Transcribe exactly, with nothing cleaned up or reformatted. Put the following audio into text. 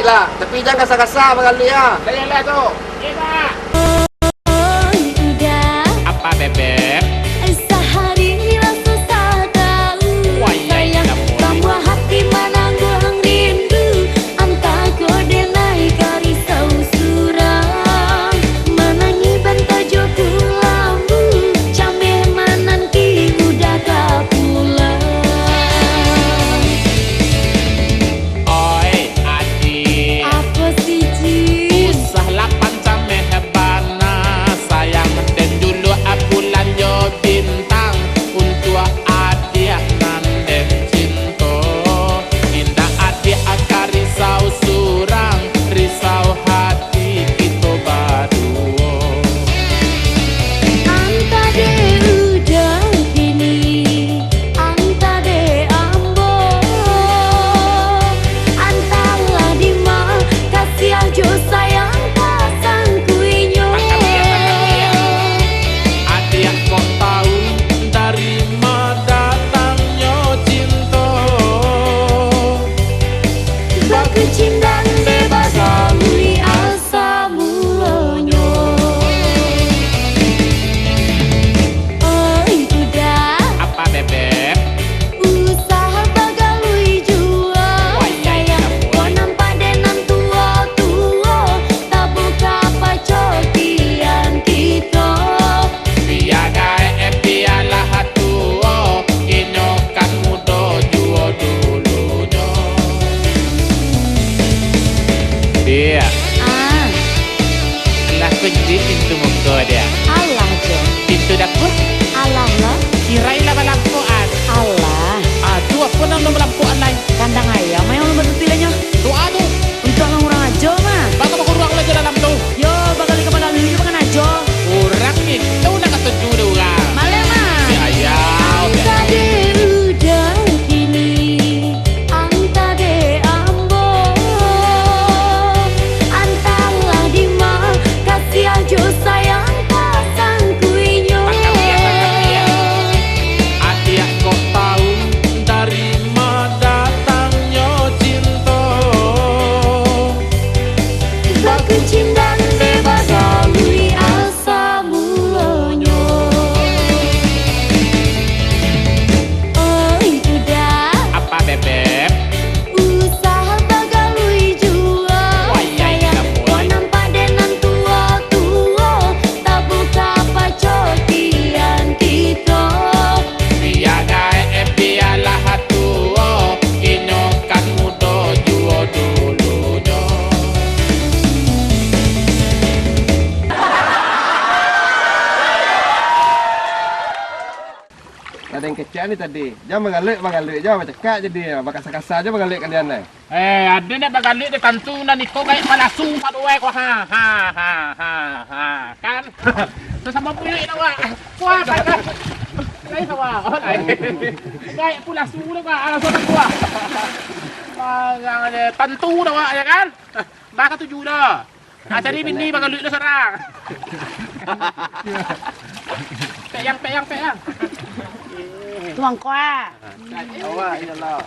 Lah, tapi jan kasa-kasa bagaluik ah. Dah iyalah tu. Oi, uda. Apa, Bebek? Sahari lah susah tahu. Wah, iya, sayang, iya, tamuah hati manangguang rindu. Antah ko denai ka risau surang. Manangih bantajo kulambu. Cameh mananti uda ka pulang. Oi, adiak. Apo sih, Jin? Usah lah pancameh bana, sayang, den juluak bulan jo bintang. Untuak adiak nan den cinto, indak adiak ka risau surang, risau hati kito baduo. Antah dek uda kini, antah dek ambo, antahlah dima, kasiah jo sayang pasangku inyo. Adiak kok tau dari ma datangnyo cinto, bakucing dan dek bagaluik asa mulonyo. Oi, uda. Apa, Bebek? Usah bagaluik juo, wah, iya, sayang. Ko nampak dek nan tuo-tuo, tabuka pacokian kito. Bia gaek, eh, bialah tuo, inyo kan mudo juo dulunyo. Bia. Ah. Alah kunci pintu muko dia. Alah, Jo. Pintu dapua? Alah lah. Kirai lah balampuakan. Alah. Aduh, apo nan balampuakan lai? Kandang ayam, ayam ulun batutuilanyo. Doa tu. Untuak nan urang ajo mah. Baa mangko urang lah jo dalam tu? Yo, bagaluik ka bagaluik jo, bangana jo. Urang itu nak katuju dek urang. Maleh mah. Si ayam. Antah dek uda kini, antah dek ambo, antahlah dima, kasiah jo sayang pasangku inyo. Tangkap dia, tangkap dia. Adiak kok tau dari ma datangnyo cinto, bakucing dan dek bagaluik asa mulonyo. Oi, uda. Apa, Bebek? Usah bagaluik juo, wah, iya, sayang. Ko nampak dek nan tuo-tuo, tabuka pacokian kito. Bia gaek, eh, bialah tuo, inyo kan mudo juo dulunyo. Lah den kecek ni tadi, jan bagaluik, bagaluik jan bacakak jadi, bakasa-kasa jan bagaluik kalian lai. Eh, ado ndak bagaluik dek tantu nan iko gaek palasu pado ai ko, ha, ha, ha, ha, ha, kan? Sasamo puyuik dah, Wak. Wah, panas. Lai sawah. Gaek palasu dah, Wak. Alah, sudah, Wak. Barang aja tantu dah, Wak, ya kan? Baa katuju dah. Ah, cari bini bagaluik lu surang. Pek yang, pek yang, pek yang. Tuang kuah. Awak, iyalah.